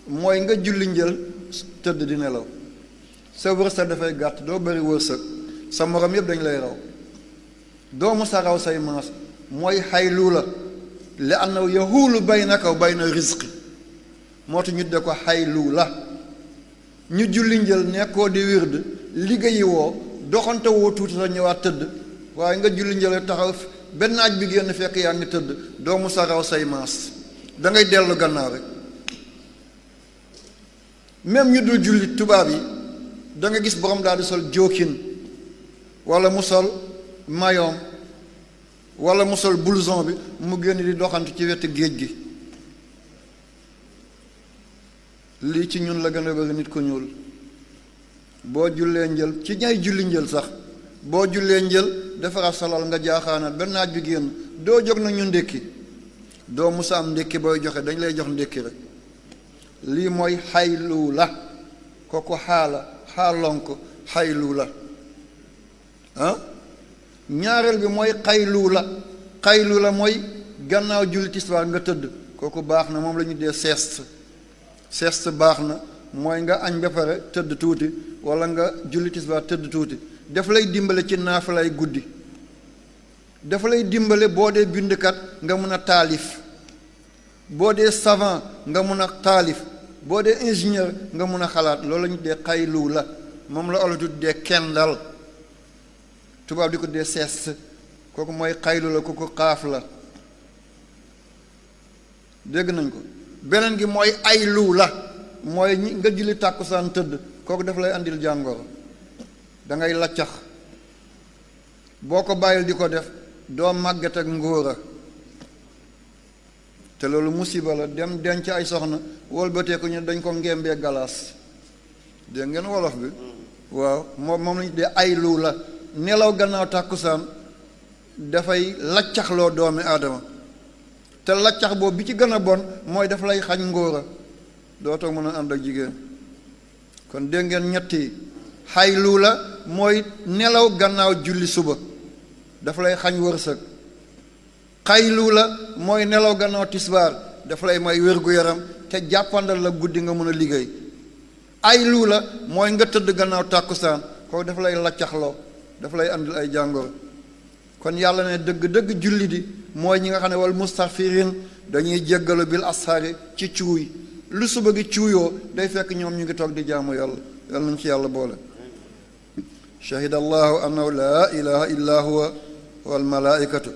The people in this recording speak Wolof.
mooy nga julli njël tëdd di nelaw sa wërsëg dafay gàtt doo bëri wërsëg sa morom yëpp dañ lay raw doo musa raw say maas mooy xayluula li annahu yahuulu baynaka wa bayna rizqi moo tax ñu de ko xayluula ñu julli njël nekkoo di wird liggéeyi woo doxante woo tuuti sa ñëwaat tëdd waaye nga julli njël taxaw benn naaj bi génn fekk yaa ngi tëdd doo musa raw say maas da ngay dellu gannaaw rek même ñu dul julli tubaab yi da nga gis borom daal di sol jóokin wala mu sol mayoom wala mu sol blouson bi mu génn di doxantu ci wetu géej gi lii ci ñun la gën a bëri nit ko ñuul boo jullee njël ci ñay julli njël sax boo jullee njël defaraat salal nga jaaxaanaat benn naaj bi génn doo jóg na ñu ndékki doo musa am ndékki booy joxe dañ lay jox ndékki rek lii mooy xaylu la kooku xaalonk xaylu la ñaareel bi mooy xaylu la mooy gannaaw julli tisbaar nga tëdd kooku baax na moom la ñu dee sieste baax na mooy nga añ ba pare tëdd tuuti wala nga julli tisbaar tëdd tuuti dafa lay dimbale ci naafalay guddi dafa lay dimbale boo dee bindkat nga mun a taalif boo dee savant nga mun a taalif boo dee ingénieur nga mun a xalaat loolu la ñu dee xaylu la moom la olof di dee kendal tubaab di ko dee sieste kooku mooy xaylu la kooku xaaf la dégg nañ ko beneen gi mooy aylu la mooy nga julli tàkkusaan tëdd kooku daf lay andil jàngoro da ngay laccax boo ko bàyyil di ko def doo màgget ak ngóora te loolu musiba la dem denc ay soxna wëlbatee ko ñu dañ ko ngembee galaas dégg ngeen wolof bi waaw moom lañu dee aylu la nelaw gannaaw tàkkusaan dafay laccaxloo doomi aadama te laccax boobu bi ci gën a bon mooy daf lay xañ ngóora dootoo mën a ànd ak jigéen kon dégg ngeen ñetti xaylu la mooy nelaw gannaaw julli suba dafa lay xañ wërsëg xaylu la mooy nelaw gannaaw tisbaar dafa lay may wér-gu-yaram te jàppandal la guddi nga mën a liggéey aylu la mooy nga tëdd gannaaw tàkkusaan kooku dafa lay laccaxloo dafa lay andil ay jàngoro kon yàlla ne dëgg-dëgg julli di mooy ñi nga xam ne wal mustaghfirin dañuy jéggalu bil ashaari ci cuuy lu suba gi cuuyoo day fekk ñoom ñu ngi toog di jaamu yàlla yàlla nañ ci yàlla boole shahida allahu annahu laa ilaha illa huwa wal malaikatu